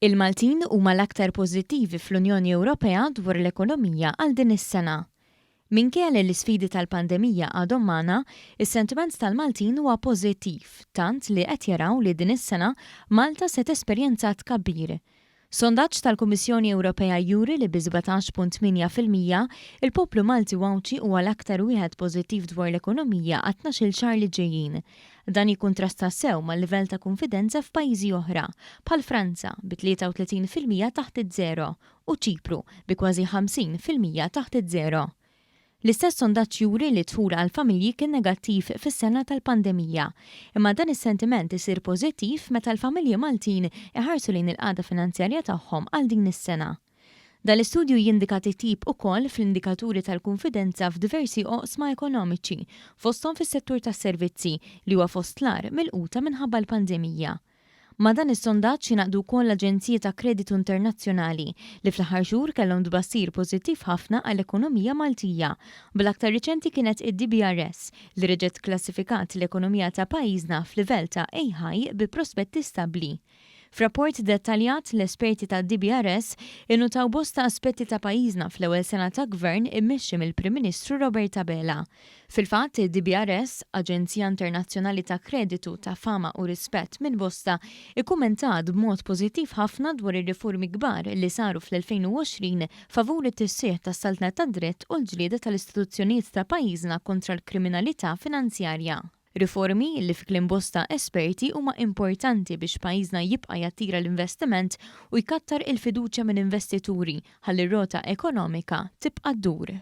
Il-Maltin huma l-aktar pożittivi fl-Unjoni Ewropea dwar l-ekonomija għal din is-sena. Minkejja li l-isfidi tal-pandemija għadhom magħna, is-sentiment tal-Maltin huwa pożittiv tant li qed jaraw li din is-sena Malta se tesperjenza tkabbir. Sondaġġ tal-Kummissjoni Ewropea juri li bi 17.8%, il-poplu Malti u Għawdxi huwa l-aktar wieħed pożittiv dwar l-ekonomija għat-tnax-il xahar li ġejjin. Dan jikkuntrasta sew mal-livell ta' kunfidenza f'pajjiżi oħra, bħal Franza, bi 33% taħt iż-żero, u Ċipru, bi kważi 50% taħt iż-żero. L-istess sondaġġ juri li d-dħul għall-familji kien negattiv fis-sena tal-pandemija. Imma dan is-sentiment isir pożittiv meta l-familji Maltin iħarsu lejn il-qagħda finanzjarja tagħhom għal din is-sena. Dan l-istudju jindika titjib ukoll fl-indikaturi tal-kunfidenza f'diversi oqsma ekonomiċi, fosthom fis-settur tas-servizzi, li huwa fost l-agħar milquta minħabba l-pandemija. Ma' dan is-sondaġġ jingħaqdu wkoll l-aġenziji ta' kreditu internazzjonali li fl-aħħar xhur kellhom tbassir pożittiv ħafna għall-ekonomija Maltija, bl-aktar riċenti kienet id-DBRS li reġgħet kklassifikat l-ekonomija ta' pajjiżna f'livell ta' A High bi prospetti stabbli. F'rapport dettaljat, l-esperti tad-DBRS innutaw bosta aspetti ta' pajjiżna fl-ewwel sena ta' Gvern immexxi mill-Prim Ministru Robert Abela. Fil-fatt, id-DBRS, aġenzija internazzjonali ta' kreditu ta' fama u rispett minn bosta, ikkummentat b'mod pożittiv ħafna dwar ir-riformi kbar li saru fl-2020 favur it-tisħiħ tas-saltna tad-dritt u l-ġlieda tal-istituzzjonijiet ta' pajjiżna kontra l-kriminalità finanzjarja. Riformi li fi kliem bosta esperti huma importanti biex pajjiżna jibqa' jattira l-investiment u jkattar il-fiduċja minn investituri ħalli r-rota ekonomika tibqa' ddur.